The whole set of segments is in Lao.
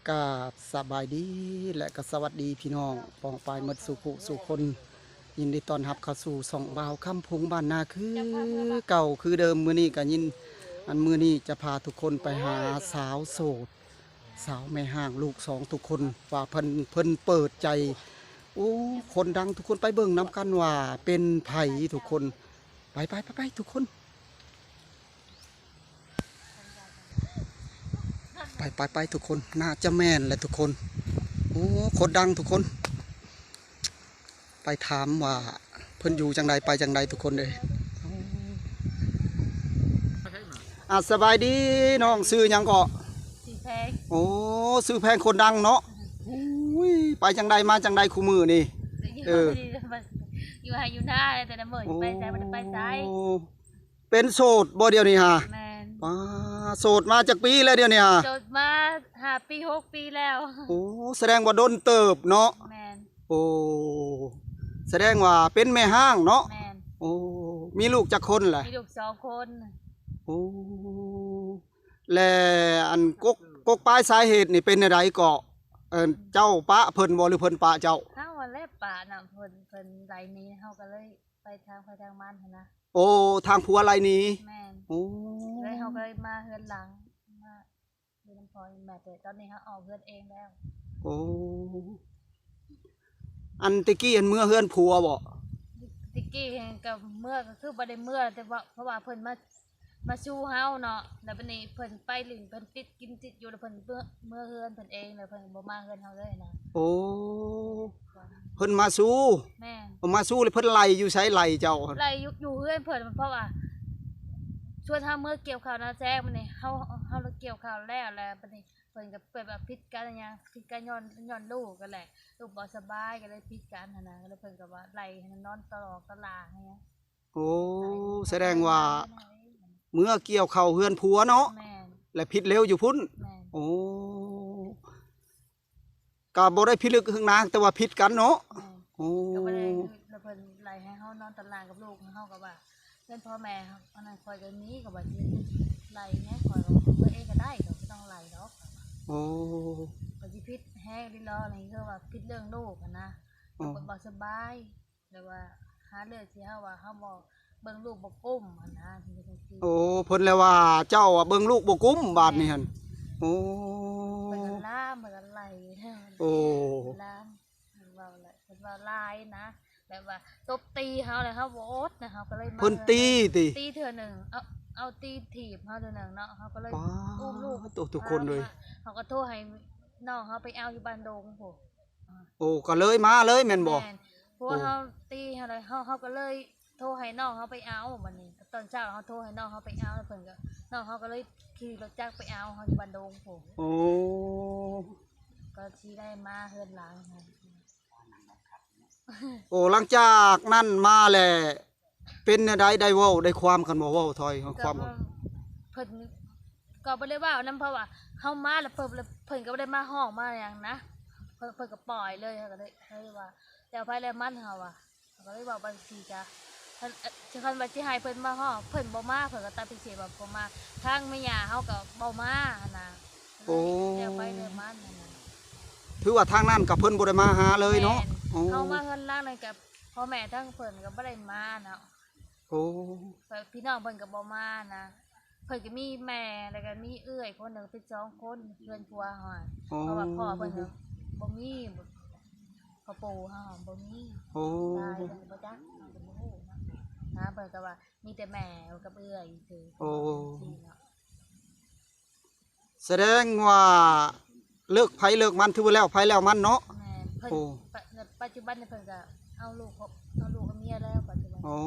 ກາບສະບາຍດີ ແລະ ກໍສະຫວັດດີພີ່ນ້ອງປ້ອງປາຍໝົດສູ່ຜູ້ສູ່ຄົນ. ຍິນດີຕ້ອນຮັບເຂົ້າສູ່ຊ່ອງບ່າວຄຳພົງບ້ານນາຄືເກົ່າຄືເດີມ. ມື້ນີ້ກໍຍິນ ອັນ ມື້ນີ້ຈະພາທຸກຄົນໄປຫາສາວໂສດ ສາວແມ່ຮ້າງລູກສອງທຸກຄົນ ວ່າເພິ່ນ ເພິ່ນເປີດໃຈ. ໂອ້ ຄົນດັງທຸກຄົນ ໄປເບິ່ງນຳກັນວ່າເປັນໃຜທຸກຄົນ. ໄປໆໆໆ ທຸກຄົນ. ໄປໆໆ ທຸກຄົນ ໜ້າຈະແມ່ນແຫຼະທຸກຄົນ. ໂອ້ ຄົນດັງທຸກຄົນ ໄປຖາມວ່າເພິ່ນຢູ່ຈັ່ງໃດ ໄປຈັ່ງໃດທຸກຄົນເອີຍ. ອ່າ ສະບາຍດີນ້ອງ ຊື່ຫຍັງເກາະ? ຊື່ແພງ. ໂອ້ ຊື່ແພງ ຄົນດັງເນາະ. ໂອ້ຍ ໄປຈັ່ງໃດມາຈັ່ງໃດຄູ່ມື້ນີ້? ເອີ ຢູ່ໄຮ່ຢູ່ນາແຕ່ລະມື້ ໄປໃສບໍ່ໄດ້ໄປໃສ. ເປັນໂສດບໍ່ດຽວນີ້ຫາ? ແມ່ນ. ປ້າ ໂສດມາຈັກປີແລ້ວດຽວນີ້ຫາ? ໂສດມາຫ້າປີຫົກປີແລ້ວ. ໂອ້ ສະແດງວ່າດົນເຕີບເນາະ. ແມ່ນ. ໂອ້ ສະແດງວ່າເປັນແມ່ຮ້າງເນາະ. ແມ່ນ. ໂອ້ ມີລູກຈັກຄົນລະ? ມີລູກສອງຄົນ. ໂອ້ ແລະ ອັນ ກົກ ກົກປາຍສາເຫດນີ້ເປັນແນວໃດເກາະ? ເອີ ເຈົ້າປະເພິ່ນບໍ່ ຫຼືເພິ່ນປະເຈົ້າ? ເຮົາຫັ້ນແຫຼະປະນຳເພິ່ນ ເພິ່ນໄລ່ໜີ ເຮົາກໍເລີຍ ໄປທາງໃຜທາງມັນຫັ້ນນະ. ໂອ້ ທາງຜົວໄລ່ໜີ. ແມ່ນ. ໂອ້ ແລ້ວເຮົາກໍເລີຍມາເຮືອນຫຼັງ ມາຢູ່ນຳພໍ່ນຳແມ່ ແຕ່ຕອນນີ້ເຮົາອອກເຮືອນເອງແລ້ວ. ໂອ້ ອັນແຕ່ກີ້ຫັ້ນເມືອເຮືອນຜົວບໍ່? ແຕ່ກີ້ຫັ້ນກໍເມືອ ກໍຄືບໍ່ໄດ້ເມືອ ແຕ່ວ່າ ເພາະວ່າເພິ່ນມາ ມາຊູເຮົາເນາະ ແລ້ວບັດນີ້ເພິ່ນໄປຫຼິ້ນ ເພິ່ນຕິດກິນຕິດຢູ່ ແລ້ວເພິ່ນເມືອ ເມືອເຮືອນເພິ່ນເອງ ແລ້ວເພິ່ນກໍບໍ່ມາເຮືອນເຮົາເລີຍນະ. ໂອ້ ເພິ່ນມາຊູ. ແມ່ນ. ເພິ່ນມາຊູ ແລ້ວເພິ່ນໄລ່ຢູ່ໃສ? ໄລ່ເຈົ້າ? ໄລ່ຢູ່ ຢູ່ເຮືອນເພິ່ນ ເພາະວ່າຊວນເຮົາເມືອກ່ຽວເຂົ້ານາແຊງ ບັດນີ້ເຮົາ ເຮົາລະກ່ຽວເຂົ້າແລ້ວ ແລ້ວບັດນີ້ເພິ່ນກໍແບບວ່າຜິດກັນຫຍັງ ຜິດກັນຍ້ອນ ຍ້ອນລູກຫັ້ນແຫຼະ ລູກບໍ່ສະບາຍ ກໍເລີຍຜິດກັນຫັ້ນນະ ແລ້ວເພິ່ນກໍວ່າໄລ່ໃຫ້ນອນຕະຫຼອກຕະຫຼາງຫຍັງ. ໂອ້ ສະແດງວ່າເມືອກ່ຽວເຂົ້າເຮືອນຜົວເນາະ. ແມ່ນ. ແລະຜິດເລັວຢູ່ພຸ້ນ. ແມ່ນ. ໂອ້ ກໍບໍ່ໄດ້ພິລຶກຫຍັງນາ ແຕ່ວ່າຜິດກັນເນາະ. ແມ່ນ. ໂອ້ ກໍບໍ່ໄດ້ ແລ້ວເພິ່ນໄລ່ໃຫ້ເຮົານອນຕາລາງກັບລູກ ເຮົາກໍວ່າເຮືອນພໍ່ແມ່ເຮົາ ອັນນັ້ນຂ້ອຍກໍມີ ກໍວ່າຊິໄລ່ແດ່ ຂ້ອຍກໍເມືອເອງກໍໄດ້ ກໍບໍ່ຕ້ອງໄລ່ດອກ. ໂອ້ ກໍຊິຜິດແຮງອີ່ຫຼີນີ້ ຄືວ່າຜິດເລື່ອງລູກຫັ້ນນະ. ໂອ້ ກໍບໍ່ສະບາຍ ແບບວ່າຫາເລື່ອງທີ່ເຮົາວ່າເຮົາບໍ່ເບິ່ງລູກບໍ່ກຸ້ມຫັ້ນນະ. ໂອ້ ເພິ່ນແລ້ວວ່າເຈົ້າອະເບິ່ງລູກບໍ່ກຸ້ມບາດນີ້ຫັ້ນ. ແມ່ນ. ໂອ້ ເພິ່ນກໍລາມ ເພິ່ນກໍໄລ່. ໂອ້ ລາມ ເພິ່ນເວົ້າຫຼາຍ ເພິ່ນເວົ້າຫຼາຍນະ ແບບວ່າຕົບຕີເຮົາ ແລ້ວເຮົາບໍ່ອົດນະ ເຮົາກໍເລີຍມາ. ເພິ່ນຕີຕິ? ຕີເທື່ອໜຶ່ງ ເອົາ ເອົາຕີຖີບເຮົາເທື່ອໜຶ່ງເນາະ ເຮົາກໍເລີຍ ປ້າ ອຸ້ມລູກ ໂອ້ ທຸກຄົນເລີຍ ເຮົາກໍໂທໃຫ້ນ້ອງເຮົາໄປເອົາຢູ່ບ້ານດົງພຸ້ນ. ໂອ້ ກໍເລີຍມາເລີຍແມ່ນບໍ່? ແມ່ນ. ເພາະວ່າ ໂອ້ ເຮົາຕີເຮົາແລ້ວ ເຮົາ ເຮົາກໍເລີຍໂທໃຫ້ນ້ອງເຮົາໄປເອົາ. ບັດນີ້ຕອນເຊົ້າເຮົາໂທໃຫ້ນ້ອງເຮົາໄປເອົາ ແລ້ວເພິ່ນກໍ ນ້ອງເຮົາກໍເລີຍຂີ່ລົດຈັກໄປເອົາເຮົາຢູ່ບ້ານດົງພຸ້ນ. ໂອ້ ກໍຊິໄດ້ມາເຮືອນຫຼັງ. ໂອ້ ຫຼັງຈາກນັ້ນມາແລ້ວ ເປັນແນວໃດ ໄດ້ເວົ້າໄດ້ຄວາມກັນບໍ່? ເວົ້າຖອຍຄວາມ ກໍເພິ່ນກໍບໍ່ໄດ້ເວົ້ານຳ ເພາະວ່າເຮົາມາແລ້ວ ເພິ່ນ ເພິ່ນກໍບໍ່ໄດ້ມາຮ້ອງມາຫຍັງນະ ເພິ່ນ ເພິ່ນກໍປ່ອຍເລີຍ. ເຮົາກໍເລີຍ ເຮົາເລີຍວ່າແລ້ວໃຜແລ້ວມັນ ເຮົາວ່າ ເຮົາກໍເລີຍເວົ້າໄປຈັ່ງຊີ້ກະ ຄັນ ເອີ ຄັນວ່າຊິໃຫ້ເພິ່ນມາຮ້ອງ ເພິ່ນບໍ່ມາ ເພິ່ນກໍຕັດປະຕິເສດວ່າບໍ່ມາ ທາງແມ່ຍ່າເຮົາກໍບໍ່ມາຫັ້ນນະ. ໂອ້ ແລ້ວໃຜແລ້ວມັນຫັ້ນນະ ຖືວ່າທາງນັ້ນກໍເພິ່ນບໍ່ໄດ້ມາຫາເລີຍເນາະ. ແມ່ນ. ໂອ້ ເຮົາມາເຮືອນຫຼັງນັ້ນກໍພໍ່ແມ່ທາງເພິ່ນກໍບໍ່ໄດ້ມາເນາະ. ໂອ້ ແບບພີ່ນ້ອງເພິ່ນກໍບໍ່ມານະ ເພິ່ນກໍມີແມ່ ແລ້ວກໍມີເອື້ອຍຄົນໜຶ່ງ ເປັນສອງຄົນເຮືອນຜົວເຮົາ. ໂອ້ ເພາະວ່າພໍ່ເພິ່ນກໍບໍ່ມີ ພໍ່ປູ່ເຮົາບໍ່ມີ. ໂອ້ ຕາຍເພິ່ນກໍບໍ່ຈັກ ເພິ່ນບໍ່ຮູ້ນະ ເພິ່ນກໍວ່າມີແຕ່ແມ່ກັບເອື້ອຍຊື່. ໂອ້ ເນາະ. ສະແດງວ່າເລີກໃຜເລີກມັນ ຖືວ່າແລ້ວໃຜແລ້ວມັນເນາະ. ແມ່ນ. ເພິ່ນ ໂອ້ ປະ ປັດຈຸບັນນີ້ເພິ່ນກໍເອົາລູກ ເອົາລູກເອົາເມຍແລ້ວປັດຈຸບັນ. ໂອ້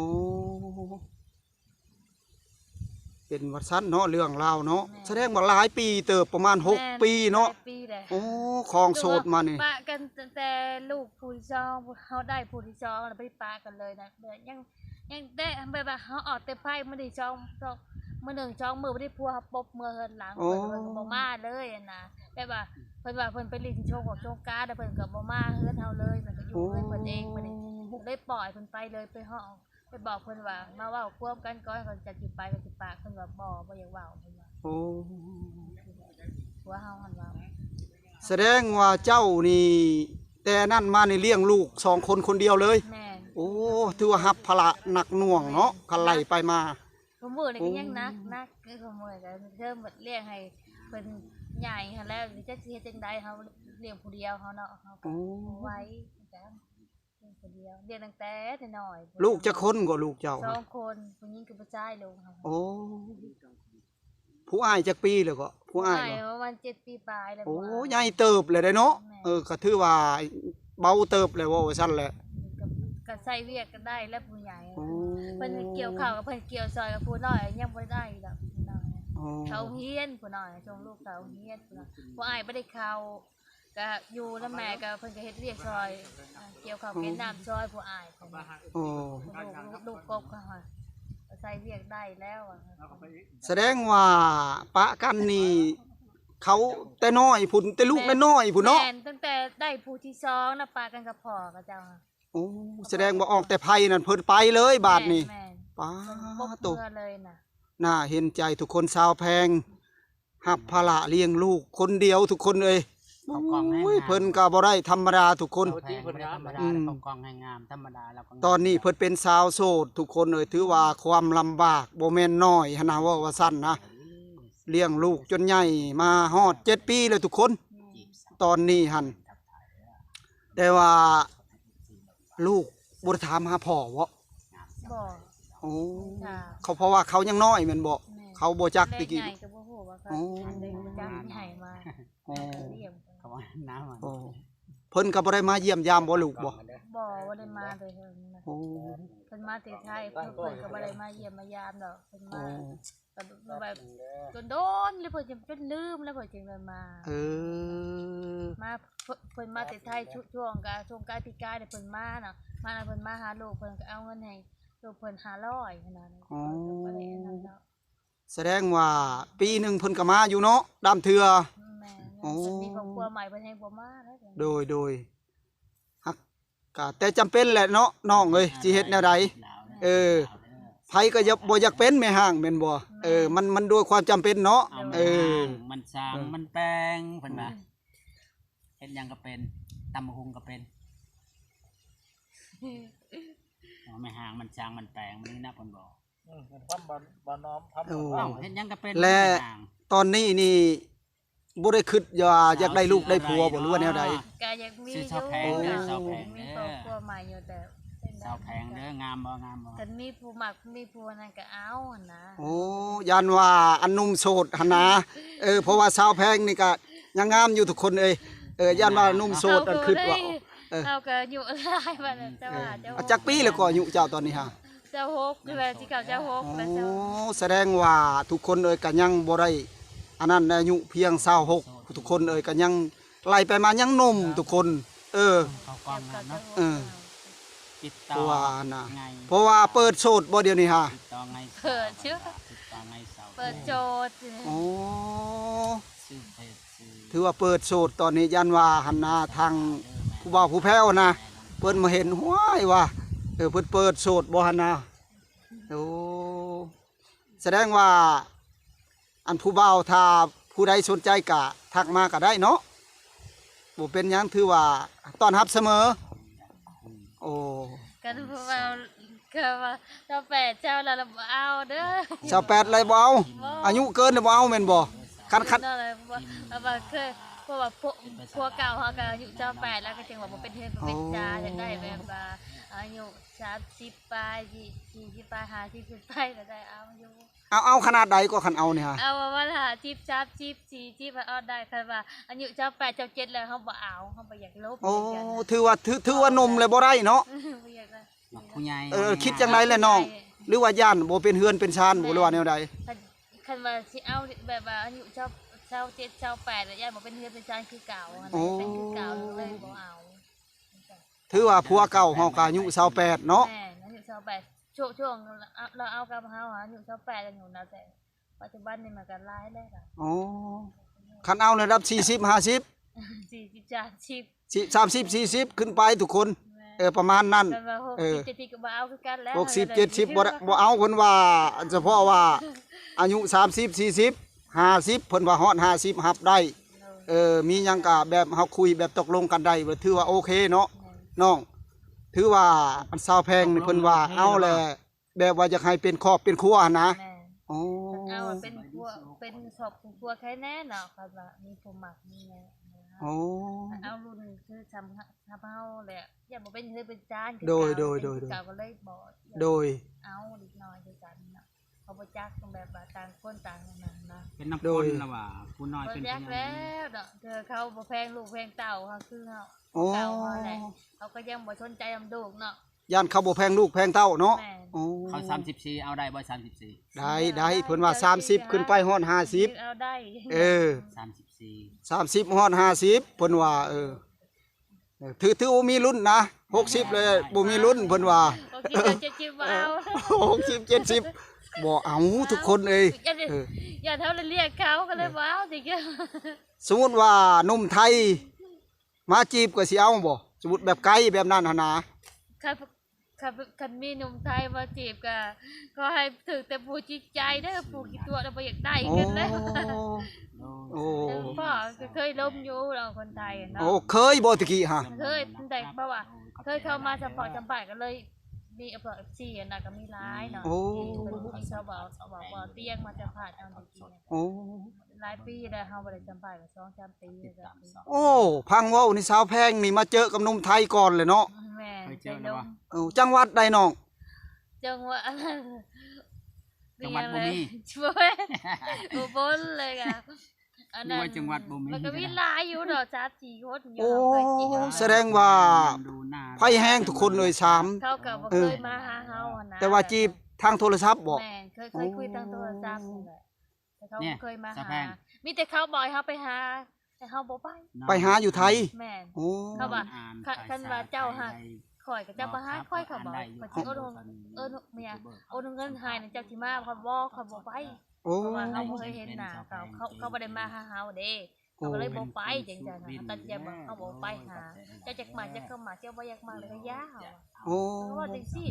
ເປັນວ່າຊັ້ນເນາະ ເລື່ອງລາວເນາະ. ແມ່ນ. ສະແດງວ່າຫຼາຍປີເຕີບ ປະມານຫົກ ແມ່ນ ປີເນາະ. ຫຼາຍປີແລ້ວ. ໂອ້ ຄອງໂສດມານີ້ ປະກັນຕັ້ງແຕ່ລູກຜູ້ທີສອງ ເຮົາໄດ້ຜູ້ທີສອງແລ້ວ ໄປປະກັນເລີຍນະ ແບບຍັງ ຍັງແຕ່ແບບວ່າເຮົາອອກແຕ່ໄຟມື້ທີສອງ ມື້ໜຶ່ງສອງມື້ ບໍ່ໄດ້ ຜົວເຮົາປົບເມືອເຮືອນຫຼັງ. ໂອ້ ເພິ່ນ ເພິ່ນກໍບໍ່ມາເລີຍຫັ້ນນະ ແບບວ່າເພິ່ນວ່າເພິ່ນໄປຫຼິ້ນສົງກອງສົງການ ແລ້ວເພິ່ນກໍບໍ່ມາເຮືອນເຮົາເລີຍ ເພິ່ນກໍຢູ່ເຮືອນເພິ່ນເອງ. ໂອ້ ບັດນີ້ກໍເລີຍປ່ອຍເພິ່ນໄປເລີຍ ໄປຮ້ອງ ໄປບອກເພິ່ນວ່າມາເວົ້າຄວາມກັນກ່ອນ ກ່ອນຈະຊິໄປ ກໍຊິປະ ເພິ່ນວ່າບໍ່ ບໍ່ຢາກເວົ້າ ເພິ່ນວ່າ. ໂອ້ ຜົວເຮົາຫັ້ນເວົ້າ. ສະແດງວ່າເຈົ້ານີ້ ແຕ່ນັ້ນມານີ້ລ້ຽງລູກສອງຄົນຄົນດຽວເລີຍ? ແມ່ນ. ໂອ້ ຖືວ່າຮັບພາລະໜັກໜ່ວງເນາະ ຄັນໄລ່ໄປມາ. ຄູ່ມື້ນີ້ກໍຍັງໜັກ ໂອ້ ໜັກ ຄືຄູ່ມື້ກໍເລີ່ມລ້ຽງໃຫ້ເພິ່ນໃຫຍ່ຫັ້ນແລ້ວ ຈັກຊິເຮັດຈັ່ງໃດ ເຮົາລ້ຽງຜູ້ດຽວເຮົາເນາະ ເຮົາກໍ ໂອ້ ບໍ່ໄຫວຄືກັນ ລ້ຽງຜູ້ດຽວ ລ້ຽງຕັ້ງແຕ່ນ້ອຍໆ. ລູກຈັກຄົນກໍລູກເຈົ້າ? ສອງຄົນ ຜູ້ຍິງກັບຜູ້ຊາຍ ລູກເຮົາ. ໂອ້ ຜູ້ອ້າຍຈັກປີແລ້ວກໍ? ຜູ້ອ້າຍ ຜູ້ອ້າຍປະມານເຈັດປີປາຍແລ້ວ. ໂອ້ ໃຫຍ່ເຕີບແລ້ວເດ້ເນາະ. ແມ່ນ. ເອີ ກໍຖືວ່າເບົາເຕີບແລ້ວ ເວົ້າວ່າຊັ້ນແຫຼະ. ກໍ ກໍໃຊ້ວຽກກໍໄດ້ແລ້ວຜູ້ໃຫຍ່. ໂອ້ ເພິ່ນກ່ຽວເຂົ້າກໍເພິ່ນກ່ຽວຊ່ອຍ ກັບຜູ້ນ້ອຍຍັງບໍ່ໄດ້ດອກຜູ້ນ້ອຍ. ໂອ້ ເຂົາຮຽນ ຜູ້ນ້ອຍສົ່ງລູກເຂົາຮຽນ ຜູ້ນ້ອຍ ຜູ້ອ້າຍບໍ່ໄດ້ເຂົ້າ ກໍຢູ່ນຳແມ່ ກໍເພິ່ນກໍເຮັດວຽກຊ່ອຍ ອ່າ ກ່ຽວເຂົ້າ ໂອ້ ກ່ຽວນ້ຳຊ່ອຍຜູ້ອ້າຍເພິ່ນ. ໂອ້ ລູກ ລູກ ລູກກົບກໍໃຊ້ວຽກໄດ້ແລ້ວ. ສະແດງວ່າປະກັນນີ້ ເຂົາແຕ່ນ້ອຍພຸ້ນ ແຕ່ລູກ ແມ່ນ ນ້ອຍໆພຸ້ນເນາະ. ແມ່ນ ຕັ້ງແຕ່ໄດ້ຜູ້ທີສອງນະ ປະກັນກັບພໍ່ເຂົາເຈົ້າ. ໂອ້ ສະແດງວ່າອອກແຕ່ໄພນັ້ນເພິ່ນໄປເລີຍບາດນີ້. ແມ່ນ ປາດໂຕ ເພິ່ນປົກເຮືອເລີຍນະ. ໜ້າເຫັນໃຈທຸກຄົນ ສາວແພງຮັບພາລະລ້ຽງລູກຄົນດຽວທຸກຄົນເອີຍ. ເຂົ້າກ່ອງແຮງງາມ ໂອ້ຍ ເພິ່ນກໍບໍ່ໄດ້ທຳມະດາທຸກຄົນ. ເຂົ້າແພງບໍ່ໄດ້ທຳມະດາ ອືມ ເຂົ້າກ່ອງແຮງງາມທຳມະດາ. ແລ້ວກໍຕອນນີ້ເພິ່ນເປັນສາວໂສດທຸກຄົນເອີຍ ຖືວ່າຄວາມລຳບາກບໍ່ແມ່ນນ້ອຍຫັ້ນນະ ເວົ້າວ່າຊັ້ນນະ. ອືມ ລ້ຽງລູກຈົນໃຫຍ່ມາຮອດເຈັດປີແລ້ວທຸກຄົນ. ອືມ ຕອນນີ້ຫັ້ນ ແຕ່ວ່າລູກບໍ່ໄດ້ຖາມຫາພໍ່ບໍ? ບໍ່. ໂອ້ ເຂົາ ເພາະວ່າເຂົາຍັງນ້ອຍແມ່ນບໍ່? ແມ່ນ. ເຂົາບໍ່ຈັກແຕ່ກີ້ ໃຫຍ່ກໍບໍ່ຮູ້ວ່າເຂົາ ໂອ້ ອັນໃດບໍ່ຈັກໃຫຍ່ມາ. ໂອ້ ເຂົາວ່ານ້ຳມັນ ໂອ້ ເພິ່ນກໍບໍ່ໄດ້ມາຢ້ຽມຢາມບໍ່ລູກບໍ? ບໍ່ ບໍ່ໄດ້ມາແຕ່ເຫິງນະ. ໂອ້ ເພິ່ນມາແຕ່ໄທ ເພິ່ນ ເພິ່ນກໍບໍ່ໄດ້ມາຢ້ຽມມາຢາມດອກ ເພິ່ນມາ ໂອ້ ກໍແບບດົນໆ ແລ້ວເພິ່ນຈະຈົນລືມ ແລ້ວເພິ່ນຈຶ່ງໄດ້ມາ. ເອີ ມາ ເພິ່ນ ເພິ່ນມາແຕ່ໄທ ຊ່ວງກະ ຊ່ວງກາຍປີກາຍນີ້ເພິ່ນມາເນາະ ມາແລ້ວເພິ່ນມາຫາລູກ ເພິ່ນກໍເອົາເງິນໃຫ້ລູກເພິ່ນຫ້າຮ້ອຍຫັ້ນນະ. ອໍ ເພິ່ນກໍບໍ່ໄດ້ອັນນັ້ນເນາະ. ສະແດງວ່າປີໜຶ່ງເພິ່ນກໍມາຢູ່ເນາະ ດຳເທື່ອ. ແມ່ນ. ໂອ້ ເພິ່ນມີຄອບຄົວໃໝ່ ເພິ່ນແຮ່ງບໍ່ມາເດ້. ໂດຍ ໂດຍ ຮັກ ກະແຕ່ຈຳເປັນແຫຼະເນາະນ້ອງເອີຍ ຊິເຮັດແນວໃດ? ເອີ ໃຜກໍຢາກ ບໍ່ຢາກເປັນແມ່ຮ້າງແມ່ນບໍ່? ແມ່ນ. ເອີ ມັນ ມັນດ້ວຍຄວາມຈຳເປັນເນາະ. ເອີ ມັນສ້າງ ເອີ ມັນແປງ ເພິ່ນວ່າ ອືມ ເຮັດຫຍັງກໍເປັນ ຕຳບັກຫຸ່ງກໍເປັນ. ເອົາແມ່ຮ້າງມັນສ້າງມັນແປງ ມັນນີ້ນະ ເພິ່ນບອກ. ອືມ ເປັນຄວາມບໍ່ ບໍ່ນ້ອມທຳ. ໂອ້ ເຮັດຫຍັງກໍເປັນ. ແລະ ຕອນນີ້ນີ້ບໍ່ໄດ້ຄິດວ່າຢາກໄດ້ລູກໄດ້ຜົວບໍ່ ຫຼືວ່າແນວໃດ? ກໍຢາກມີຢູ່ ມີຄອບຄົວໃໝ່ຢູ່ ແຕ່ສາວແພງເດີ ງາມບໍ່ ງາມບໍ່? ຄັນມີຜູ້ມັກ ມີຜູ້ນັ້ນກໍເອົາຫັ້ນນະ. ໂອ້ ຢ້ານວ່າອັນໜຸ່ມໂສດຫັ້ນນະ. ເອີ ເພາະວ່າສາວແພງນີ້ກໍຍັງງາມຢູ່ທຸກຄົນເອີຍ. ເອີ ຢ້ານວ່າໜຸ່ມໂສດອັນຄິດວ່າ ເອີ ເຮົາກໍອາຍຸຫຼາຍປານນັ້ນ ແຕ່ວ່າ ອືມ ເຈົ້າ ອາ ຈັກປີແລ້ວກໍອາຍຸເຈົ້າຕອນນີ້ຫາ? ຊາວຫົກ ຄືວ່າຊິເຂົ້າຊາວຫົກແລ້ວ. ໂອ້ ສະແດງວ່າທຸກຄົນເອີຍ ກໍຍັງບໍ່ໄດ້ອັນນັ້ນ ອາຍຸພຽງຊາວຫົກ ທຸກຄົນເອີຍ ກໍຍັງໄລ່ໄປມາຍັງໜຸ່ມທຸກຄົນ. ເອີ ເຂົ້າກ່ອງງາມເນາະ. ເອີ ຕິດຕໍ່ ເພາະວ່າຫັ້ນນະ ງ່າຍ ເພາະວ່າເປີດໂສດບໍ່ດຽວນີ້ຫາ? ຕິດຕໍ່ງ່າຍ ເປີດຢູ່ ຕິດຕໍ່ງ່າຍ ເຊົາ ເປີດໂສດ. ໂອ້ ຊື່ເຟສ ຊື່ ຖືວ່າເປີດໂສດຕອນນີ້ ຢ້ານວ່າຫັ້ນນະ ທາງຜູ້ບ່າວຜູ້ແພ້ວນະ ເພິ່ນມາເຫັນ ຫ້ວຍວ່າ ເອີ ເພິ່ນເປີດໂສດບໍ່ຫັ້ນນະ. ໂອ້ ສະແດງວ່າ ອັນຜູ້ບ່າວ ຖ້າຜູ້ໃດສົນໃຈກະທັກມາກະໄດ້ເນາະ ບໍ່ເປັນຫຍັງ ຖືວ່າຕ້ອນຮັບສະເໝີ. ໂອ້ ກໍຄືວ່າ ຄືວ່າຊາວແປດ ຊາວແລ້ວລະບໍ່ເອົາເດີ. ຊາວແປດແລ້ວບໍ່ເອົາ? ບໍ່. ອາຍຸເກີນແລ້ວບໍ່ເອົາແມ່ນບໍ່? ຄັນ ຄັນ ເນາະ ແລ້ວບໍ່ ແລ້ວວ່າເຄີຍ ເພາະວ່າຜົວ ຜົວເກົ່າເຮົາກໍອາຍຸຊາວແປດແລ້ວ ກໍຈຶ່ງວ່າບໍ່ເປັນເຮືອນບໍ່ເປັນຊານ. ອໍ ຢາກໄດ້ແບບວ່າອາຍຸສາມສິບປາຍ ສີ່ສິບປາຍ ຫ້າສິບຂຶ້ນໄປກໍໄດ້ເອົາຢູ່. ເອົາ ເອົາຂະໜາດໃດກໍຄັນເອົານີ້ຫາ? ເອົາປະມານຫ້າສິບ ສາມສິບ ສີ່ສິບ ເອົາໄດ້. ຄັນວ່າອາຍຸຊາວແປດ ຊາວເຈັດແລ້ວ ເຮົາບໍ່ເອົາ ເຮົາບໍ່ຢາກລົບ. ໂອ້ ຄືວ່າ ຖື ຖືວ່າໜຸ່ມແລ້ວບໍ່ໄດ້ເນາະ. ບໍ່ຢາກໄດ້ ມັກຜູ້ໃຫຍ່. ເອີ ຄິດຈັ່ງໃດແຫຼະນ້ອງ? ຫຼືວ່າຢ້ານບໍ່ເປັນເຮືອນເປັນຊານບໍ່ ຫຼືວ່າແນວໃດ? ຄັນ ຄັນວ່າຊິເອົາແບບວ່າອາຍຸຊາວ ຊາວເຈັດ ຊາວແປດ ແລ້ວຢ້ານບໍ່ເປັນເຮືອນເປັນຊານຄືເກົ່າ. ໂອ້ ເປັນຄືເກົ່າ ເລີຍບໍ່ເອົາ. ຖືວ່າຜົວເກົ່າເຮົາກໍອາຍຸຊາວແປດເນາະ. ແມ່ນ ອາຍຸຊາວແປດ ຊ່ວງ ຊ່ວງລາວເອົາກັບເຮົາອາຍຸຊາວແປດ ອາຍຸນະ ແຕ່ປັດຈຸບັນນີ້ມັນກໍຫຼາຍແລ້ວ. ອໍ ຄັນເອົາໃນລະດັບສີ່ສິບ ຫ້າສິບ ສີ່ສິບ ສາມສິບ ສາມສິບ ສີ່ສິບ ຂຶ້ນໄປທຸກຄົນ. ແມ່ນ ເອີ ປະມານນັ້ນ. ຄັນວ່າຫົກສິບ ເຈັດສິບກໍບໍ່ເອົາຄືກັນແລ້ວ. ຫົກສິບ ເຈັດສິບ ບໍ່ໄດ້ ບໍ່ເອົາ. ເພິ່ນວ່າ ອັນສະເພາະວ່າອາຍຸສາມສິບ ສີ່ສິບ ຫ້າສິບ ເພິ່ນວ່າຮອດຫ້າສິບຮັບໄດ້. ໂດຍ ເອີ ມີຫຍັງກໍແບບເຮົາຄຸຍແບບຕົກລົງກັນໄດ້ ຖືວ່າໂອເຄເນາະ ແມ່ນ ນ້ອງ. ຖືວ່າອັນສາວແພງນີ້ເພິ່ນວ່າເອົາແຫຼະ ແບບວ່າຢາກໃຫ້ເປັນຄອບເປັນຄົວຫັ້ນນະ. ແມ່ນ ໂອ້ ເພິ່ນເອົາເປັນຄົວ ເປັນຄອບເປັນຄົວແຄ່ແນ່ເນາະ ຄັນວ່າມີຜູ້ມັກມີຫຍັງນະ. ໂອ້ ເອົາລຸ້ນຄືຊ່ຳ ຊ່ຳເຮົາແຫຼະ ຢ້ານບໍ່ເປັນເຮືອນເປັນຊານຄືເກົ່າ ໂດຍ ເປັນຄືເກົ່າ ກໍເລີຍບໍ່ ໂດຍ ເອົາເດັກນ້ອຍຄືກັນເນາະ. ເຂົາບໍ່ຈັກ ຕ້ອງແບບວ່າຕ່າງຄົນຕ່າງນັ້ນນະ ເປັນນຳຄົນລະວ່າ ຜູ້ນ້ອຍເປັນຜູ້ໃຫຍ່ ບໍ່ຈັກແລ້ວເນາະ ເທື່ອເຂົາບໍ່ແພງລູກແພງເຕົ້າເຮົາ ຄືເຮົາ ໂອ້ ເກົ່າເຮົາແຫຼະ ເຂົາກໍຍັງບໍ່ສົນໃຈນຳລູກເນາະ ຢ້ານເຂົາບໍ່ແພງລູກແພງເຕົ້າເນາະ. ແມ່ນ ໂອ້ ເຂົາສາມສິບສີ່ ເອົາໄດ້ບໍ່ ສາມສິບສີ່? ໄດ້ ໄດ້ ເພິ່ນວ່າສາມສິບ ຂຶ້ນໄປຮອດຫ້າສິບ ເອົາໄດ້ ເອີ ສາມສິບສີ່ ສາມສິບຮອດຫ້າສິບ ເພິ່ນວ່າ ເອີ ເອີ ຖື ຖືວ່າມີລຸ້ນນະ ຫົກສິບແລ້ວບໍ່ມີລຸ້ນເພິ່ນວ່າ ຫົກສິບ ເຈັດສິບ ບໍ່ເອົາ ບໍ່ເອົາທຸກຄົນເອີຍ ຢ້ານ ເອີ ຢ້ານເຮົາລະລຽກເຂົາ ກໍເລີຍບໍ່ເອົາຕິ. ສົມມຸດວ່າໜຸ່ມໄທມາຈີບກໍຊິເອົາບໍ່? ສົມມຸດແບບໄກແບບນັ້ນຫັ້ນນະ ຄັນ ຄັນ ຄັນມີໜຸ່ມໄທມາຈີບກໍຂໍໃຫ້ຖືກແຕ່ຜູ້ຈິດໃຈເດີ ຜູ້ຂີ້ຕົວະແລ້ວບໍ່ຢາກໄດ້ກັນເລີຍ. ໂອ້ ໂອ້ ພໍ່ກໍເຄີຍລົມຢູ່ເນາະ ຄົນໄທເນາະ. ໂອ້ ເຄີຍບໍ່ແຕ່ກີ້ຫະ? ເຄີຍ ແຕ່ເພາະວ່າເຄີຍເຂົ້າມາສຳພາດ ສຳພາດກໍເລີຍມີ ເອັຟຊີຫັ້ນນະ ກໍມີຫຼາຍເນາະ ໂອ້ ທີ່ເພິ່ນ ທີ່ເຂົາເວົ້າ ເວົ້າ ເວົ້າຕຽງມາສຳພາດເຮົາແຕ່ກີ້. ໂອ້ ຫຼາຍປີແລ້ວ ເຮົາບໍ່ໄດ້ສຳພາດກັນສອງສາມປີແລ້ວ. ໂອ້ ຟັງເວົ້ານີ້ສາວແພງນີ້ມາເຈີກັບໜຸ່ມໄທກ່ອນແຫຼະເນາະ. ແມ່ນ ເຄີຍເຈີກັນບໍ່? ເອີ ຈັງຫວັດໃດນ້ອງ? ຈັງຫວັດ ຈັງຫວັດບໍ່ມີ ບໍ່ແມ່ນ ອຸບົນເລີຍກະ ອັນນັ້ນ ຈັງຫວັດບໍ່ມີ ມັນກໍມີຫຼາຍຢູ່ເນາະ ສາມສີ່ຄົນຢູ່. ໂອ້ ເຮົາເຄີຍຈີບ ສະແດງວ່າໄຟແຮງທຸກຄົນເອີຍ ສາມ ເຂົາກໍບໍ່ເຄີຍມາຫາເຮົາຫັ້ນນະ ແຕ່ວ່າຈີບທາງໂທລະສັບບໍ? ແມ່ນ ເຄີຍ ເຄີຍຄຸຍທາງໂທລະສັບນີ້ແຫຼະ. ແຕ່ເຂົາບໍ່ເຄີຍມາຫາ ມີແຕ່ເຂົາບອກໃຫ້ເຮົາໄປຫາ ແຕ່ເຮົາບໍ່ໄປ ໄປຫາຢູ່ໄທ. ແມ່ນ ໂອ້ ເຂົາວ່າ ຄັນວ່າເຈົ້າຫາຂ້ອຍກໍເຈົ້າມາຫາຂ້ອຍ ເຂົາບອກ ຂ້ອຍຊິໂອນ ເອີ ແມ່ນຫຍັງ ໂອນເງິນໃຫ້ນະ ເຈົ້າຊິມາ. ຂ້ອຍບໍ່ ຂ້ອຍບໍ່ໄປ ໂອ້ ເພາະວ່າເຮົາບໍ່ເຄີຍເຫັນໜ້າເຂົາ ເຂົາ ເຂົາບໍ່ໄດ້ມາຫາເຮົາເດ້ ເຮົາກໍເລີຍບໍ່ໄປຈັ່ງຊັ້ນນະ. ເຮົາຕັດໃຈວ່າເຮົາບໍ່ໄປຫາ ເຈົ້າຢາກມາເຈົ້າກໍມາ ເຈົ້າບໍ່ຢາກມາກໍຢ່າ ເຮົາວ່າ ໂອ້ ເຮົາວ່າຈັ່ງຊີ້.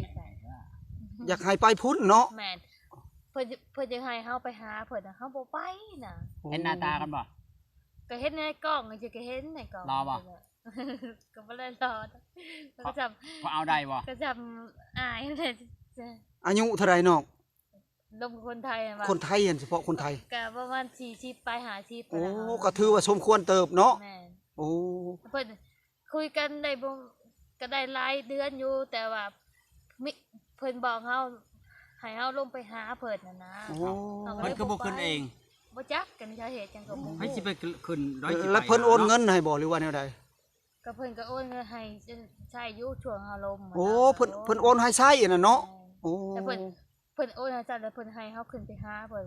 ຢາກໃຫ້ໄປພຸ້ນເນາະ. ແມ່ນ ເພິ່ນ ເພິ່ນຢາກໃຫ້ເຮົາໄປຫາເພິ່ນນະ ເຮົາບໍ່ໄປນະ. ເຫັນໜ້າຕາກັນບໍ່? ກໍເຫັນໃນກ້ອງ ກໍເຫັນໃນກ້ອງ. ຫຼໍ່ບໍ່? ກໍບໍ່ໄດ້ຫຼໍ່ ກໍຈຳ ພໍເອົາໄດ້ບໍ່? ກໍຈຳອ້າຍແຫຼະ. ອາຍຸເທົ່າໃດນ້ອງ? ລົມຄົນໄທຫັ້ນວ່າ ຄົນໄທຫັ້ນ ສະເພາະຄົນໄທ ກະປະມານສີ່ສິບປາຍຫ້າສິບ. ໂອ້ ກໍຖືວ່າສົມຄວນເຕີບເນາະ. ແມ່ນ ໂອ້ ເພິ່ນຄຸຍກັນໄດ້ບໍ່ ກໍໄດ້ຫຼາຍເດືອນຢູ່ ແຕ່ວ່າມີ ເພິ່ນບອກເຮົາ ໃຫ້ເຮົາລົງໄປຫາເພິ່ນຫັ້ນນະ. ໂອ້ ເຮົາກໍເລີຍ ເພິ່ນຄືບໍ່ຂຶ້ນເອງ? ບໍ່ຈັກກັນ ສາເຫດຫຍັງກໍບໍ່ຮູ້ ໃຜຊິໄປຂຶ້ນດອຍ ແລ້ວເພິ່ນໂອນເງິນໃຫ້ບໍ່ ຫຼືວ່າແນວໃດ? ກໍເພິ່ນກໍໂອນເງິນໃຫ້ໃຊ້ຢູ່ຊ່ວງເຮົາລົມ. ໂອ້ ເພິ່ນ ເພິ່ນໂອນໃຫ້ໃຊ້ຫັ້ນນະເນາະ. ແມ່ນ ໂອ້ ແຕ່ເພິ່ນ ເພິ່ນໂອນໃຫ້ໃຊ້ແລ້ວເພິ່ນໃຫ້ເຮົາຂຶ້ນໄປຫາເພິ່ນ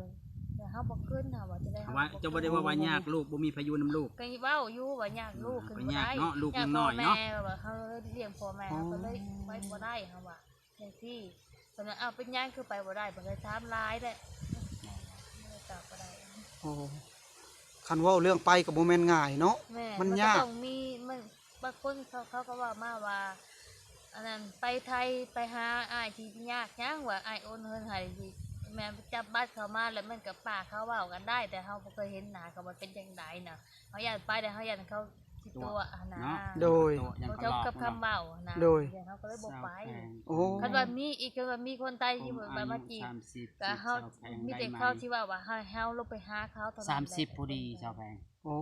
ແຕ່ເຮົາບໍ່ຂຶ້ນ ເຮົາວ່າຈັ່ງໃດ ເຮົາວ່າ ເຈົ້າບໍ່ໄດ້ເວົ້າວ່າຍາກລູກ ບໍ່ມີໃຜຢູ່ນຳລູກ? ກໍເວົ້າຢູ່ວ່າຍາກລູກ ອືມ ຂຶ້ນບໍ່ໄດ້ ຍາກເນາະ ລູກຍັງນ້ອຍເນາະ ຍາກພໍ່ແມ່ ເພາະວ່າເຮົາລ້ຽງພໍ່ແມ່ ເຮົາກໍເລີຍໄປບໍ່ໄດ້ ເຮົາວ່າຈັ່ງຊີ້. ເພິ່ນວ່າ ອ້າວ ເປັນຫຍັງຄືໄປບໍ່ໄດ້? ເພິ່ນກໍຖາມຫຼາຍແຫຼະ ເຮົາກໍເລີຍຕອບບໍ່ໄດ້. ໂອ້ ຄັນເວົ້າເລື່ອງໄປກໍບໍ່ແມ່ນງ່າຍເນາະ. ແມ່ນ ມັນຍາກ ມັນກໍຕ້ອງມີ ມັນ ບາງຄົນເຂົາ ເຂົາກໍເວົ້າມາວ່າ ອັນນັ້ນ ໄປໄທໄປຫາອ້າຍຊິຍາກຫຍັງວ່າ ອ້າຍໂອນເງິນໃຫ້ ແມ່ນຈັບບັດເຂົ້າມາ ແລ້ວມັນກໍປາກເຂົາເວົ້າກັນໄດ້ ແຕ່ເຮົາບໍ່ເຄີຍເຫັນໜ້າເຂົາວ່າເປັນຈັ່ງໃດນະ. ເຮົາຢ້ານໄປແລ້ວເຮົາຢ້ານເຂົາຊິຕົວະຫັ້ນນະ. ໂດຍ ບໍ່ສົມກັບຄຳເວົ້ານະ. ໂດຍ ເຮົາກໍເລີຍບໍ່ໄປ. ໂອ້ ຄັນວ່າມີອີກ ຄັນວ່າມີຄົນໄທທີ່ແບບມາຈີບ ກໍເຮົາມີແຕ່ເຂົາຊິເວົ້າວ່າໃຫ້ເຮົາລົງໄປຫາເຂົາເທົ່ານັ້ນແຫຼະ. ສາມສິບພໍດີ ສາວແພງ. ໂອ້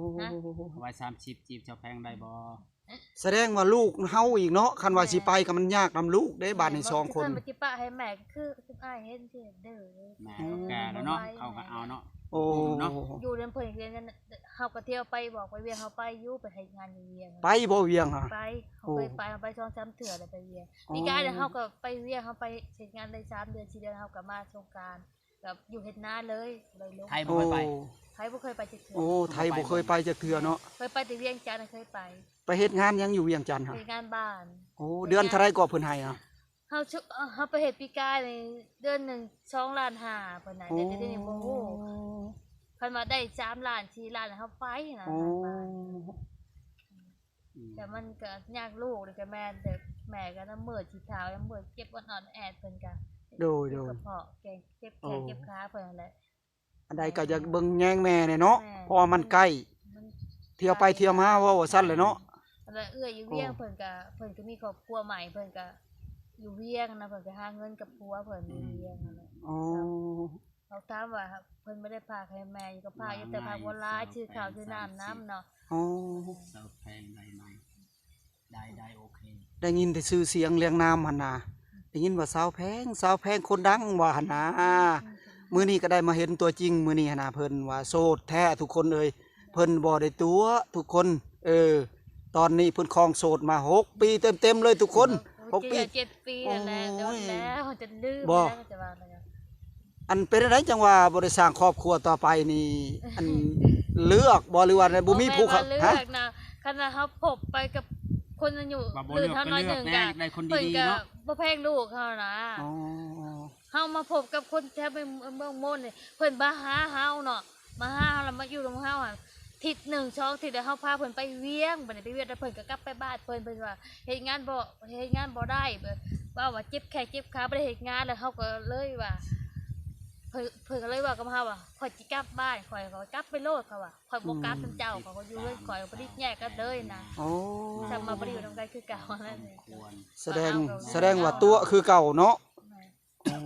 ໄວ້ສາມສິບ ຈີບສາວແພງໄດ້ບໍ່? ສະແດງວ່າລູກເຮົາອີກເນາະ ຄັນວ່າຊິໄປກໍມັນຍາກນຳລູກເດ້ ບາດນີ້ສອງຄົນ ຊິປະໃຫ້ແມ່ ຄືອ້າຍເຫັນຊິເດີ. ແມ່ ເຂົາແກ່ແລ້ວເນາະ ເຂົາກໍເອົາເນາະ. ໂອ້ ເນາະ ຢູ່ນຳເພິ່ນ ເຮົາກໍທ່ຽວໄປ ບອກໄປວຽງ ເຮົາໄປຢູ່ ໄປເຮັດງານຢູ່ວຽງ. ໄປບໍ່ວຽງຫະ? ໄປ ເຮົາເຄີຍໄປ ເຮົາໄປສອງສາມເທື່ອແລ້ວໄປວຽງ. ປີກາຍເຮົາກໍໄປວຽງ ເຮົາໄປເຮັດງານໄດ້ສາມເດືອນສີ່ເດືອນ ເຮົາກໍມາສົງການ ແບບຢູ່ເຮັດນາເລີຍ ໄປລົງ. ໄທບໍ່ເຄີຍໄປ? ໂອ້ ໄທບໍ່ເຄີຍໄປຈັກເທື່ອເນາະ. ເຄີຍໄປແຕ່ວຽງຈັນ ເຄີຍໄປ. ໄປເຮັດງານຫຍັງຢູ່ວຽງຈັນຫະ? ເຮັດງານບ້ານ. ໂອ້ ເດືອນເທົ່າໃດກໍເພິ່ນໃຫ້ຫະ? ເຮົາ ເຮົາໄປເຮັດປີກາຍນີ້ ເດືອນໜຶ່ງສອງລ້ານຫ້າ ເພິ່ນໃຫ້. ໂອ້ ແຕ່ດຽວນີ້ບໍ່ຮູ້ ຄັນວ່າໄດ້ສາມລ້ານສີ່ລ້ານ ເຮົາໄປນະ. ໂອ້ ງານບ້ານ. ອືມ ແຕ່ມັນກໍຍາກ ລູກນີ້ກໍແມ່ນ ແຕ່ແມ່ກໍນຳມືດສີຂາວ ນຳມືດເຈັບອ່ອນໆແອດ ເພິ່ນກໍ ໂດຍ ເຈັບກະເພາະ ເຈັບແຂ້ງເຈັບຂາເພິ່ນຫັ້ນແຫຼະ. ອັນໃດກໍຢາກເບິ່ງແຍງແມ່ແດ່ເນາະ ແມ່ນ ເພາະວ່າມັນໃກ້ ມັນ ທ່ຽວໄປທ່ຽວມາ ເວົ້າວ່າຊັ້ນແຫຼະເນາະ. ແລ້ວເອື້ອຍຢູ່ວຽງ ໂອ້ ເພິ່ນກະ ເພິ່ນກະມີຄອບຄົວໃໝ່ ເພິ່ນກະຢູ່ວຽງນະ ເພິ່ນກະຫາເງິນກັບຜົວເພິ່ນຢູ່ວຽງຫັ້ນແຫຼະ. ອໍ ເຮົາຖາມວ່າເພິ່ນບໍ່ໄດ້ຝາກໃຫ້ແມ່ຢູ່ ກໍຝາກຢູ່ ແຕ່ຝາກບໍ່ຫຼາຍ ຊື້ເຂົ້າຊື້ນ້ຳນຳເນາະ. ອໍ ສາວແພງໄດ້ໄໝ? ໄດ້ ໄດ້ ໂອເຄ ໄດ້ຍິນແຕ່ຊື່ສຽງລຽງນາມຫັ້ນນາ ໄດ້ຍິນວ່າສາວແພງ ສາວແພງຄົນດັງວ່າຫັ້ນນາ. ມື້ນີ້ກໍໄດ້ມາເຫັນຕົວຈິງມື້ນີ້ຫັ້ນນາ ເພິ່ນວ່າໂສດແທ້ທຸກຄົນເອີຍ ເພິ່ນບໍ່ໄດ້ຕົວະທຸກຄົນ. ເອີ ຕອນນີ້ເພິ່ນຄອງໂສດມາຫົກປີເຕັມໆເລີຍທຸກຄົນ ຫົກປີ ເຈັດປີແລ້ວ ໂດນແລ້ວ ຈົນລືມແລ້ວ ຈະວ່າແລ້ວ. ອັນເປັນຈັ່ງໃດຈັ່ງວ່າບໍ່ໄດ້ສ້າງຄອບຄົວຕໍ່ໄປນີ້ ອັນເລືອກບໍ່ ຫຼືວ່າບໍ່ມີຜູ້ ບໍ່ແມ່ນວ່າເລືອກນະ ຄັນວ່າເຮົາພົບໄປກັບຄົນອາຍຸ ວ່າບໍ່ເລືອກ ເກີນເຮົາໜ້ອຍໜຶ່ງ ກໍ ໄດ້ຄົນດີໆເນາະ ເພິ່ນກໍບໍ່ແພງລູກເຮົານະ. ອໍ ເຮົາມາພົບກັບຄົນແຖວເມືອງ ເມືອງມົນນີ້ ເພິ່ນມາຫາເຮົາເນາະ ມາຫາເຮົາ ແລ້ວມາຢູ່ນຳເຮົາຫັ້ນ ທິດໜຶ່ງສອງທິດ ແລ້ວເຮົາພາເພິ່ນໄປວຽງ ບັດນີ້ໄປວຽງ ແລ້ວເພິ່ນກໍກັບໄປບ້ານເພິ່ນ ເພິ່ນວ່າເຮັດງານບໍ່ ເຮັດງານບໍ່ໄດ້ ເພິ່ນເວົ້າວ່າເຈັບແຂ້ເຈັບຂາ ບໍ່ໄດ້ເຮັດງານ ແລ້ວເຮົາກໍເລີຍວ່າ ເພິ່ນ ເພິ່ນກໍເລີຍເວົ້າກັບເຮົາວ່າ ຂ້ອຍຊິກັບບ້ານຂ້ອຍ ຂ້ອຍກັບໄປໂລດ ເຂົາວ່າ ຂ້ອຍບໍ່ກັບນຳເຈົ້າ ຂ້ອຍກໍຢູ່ເຮືອນຂ້ອຍ ບໍ່ໄດ້ແຍກກັນເລີຍນະ. ອໍ ຈຳມາບໍ່ໄດ້ຢູ່ນຳກັນຄືເກົ່ານັ້ນ. ສະແດງ ສະແດງວ່າຕົວະຄືເກົ່າເນາະ. ແມ່ນ. ອໍ